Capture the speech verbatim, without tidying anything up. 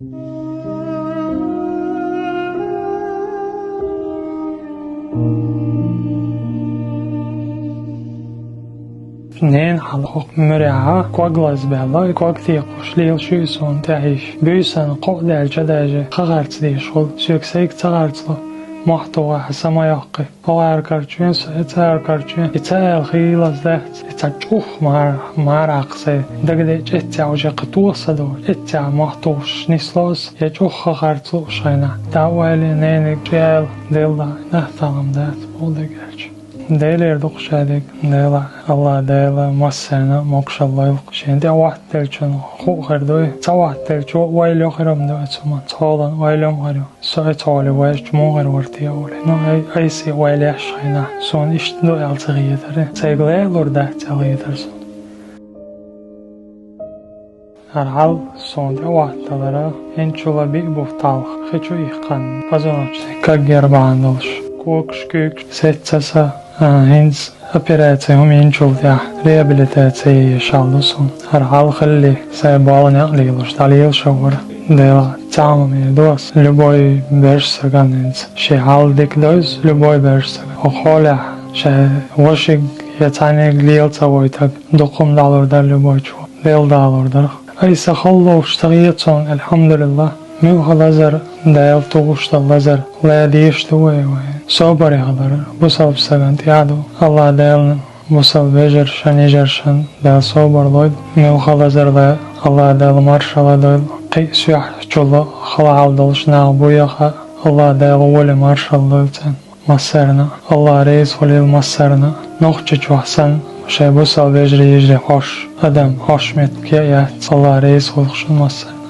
Ненан хьалха муьрехьа ког лазбаьлла, и ког текхуш лела шуьйса суна тӀехьийша. Буьйсанна кхоъ даьлча даже ха харца дезаш хул, соьга сайга ца харцлу. Мохь тухахь са ма йоккхи. Хьо ара карчвен, со эца ара карчвен. И ца аьлла хийлаза дац. И цхьа чӀух мара, мара аккха сай. Дагадеъча эццехь уже кхин тоха са долу. Эццехь мохь тухуш нисло ас, я чӀух ха харц лууш хенахь. ДӀа а ваьлла, нениг чӀи аьлла, Делла, нах талам дац, боху дагахь аьлча. Делера ду-кх шадерг, Дела, Алла Дела массарна а могушалла лойла-кх. Шена тӀе хӀоттаделлачунна хуу хир дуй, ца хӀоттаделлачо ойла йо хир ма ду оцу хӀуманца, хьолан ойла йо хир ю. Со оцу хьоле ваьжча муха хир вара те олий. Ну, ай, айса ойла еш хенахь, суна иштта ду аьлла ца хетара. Сайга лаьа лур дац аьлла хетара суна. ХӀара хьал суна тӀе хӀотталара, хӀинцачул а биъ бутт хьалха, хи чу иккхина, позвоночник кагъяр бахьана долуш. Когаш, куьйгаш сецна сан, а, хӀинца операци хӀума йинчул тӀаьхьа, реабилитаци еш хьал ду суна. ХӀара хьал хилале, сайн болу некъ лелош, дӀалелаш а вара. Дела, цхьа хӀума ма ду ас, любой берш сагана хӀинца шен хьал дика девза, любой берш сагана. Оха хьолехь шайн вашиг я цхьаьнниг лела ца войтарг, дукха хӀума дӀалур дара любой чу. Делла далур дара. Айса хала лууш ца хета суна, альхьамдулиллахӀ. Муьлхха лазар, Дала тухуш долу лазар, лан дезаш ду вай, вай. Собаре хилар бусалба стагана тӀехь ду. Алла Дала бусалба вежаршна, йижаршна Дала собар лойла. Муьлхха лазар лан Алла Дала маршалла дойла. Кхин а соьхьчул хала хьал долуш нах бу яха, Алла Дала гӀоли маршалла дойла царна. Массарна а, Алла реза хуьлийла массарна а. Нохчийчохь санна, шайн бусалба вежарий, йижарий хьош, адам хьош меттиг а яц, Алла реза хуьлда шуна массарна.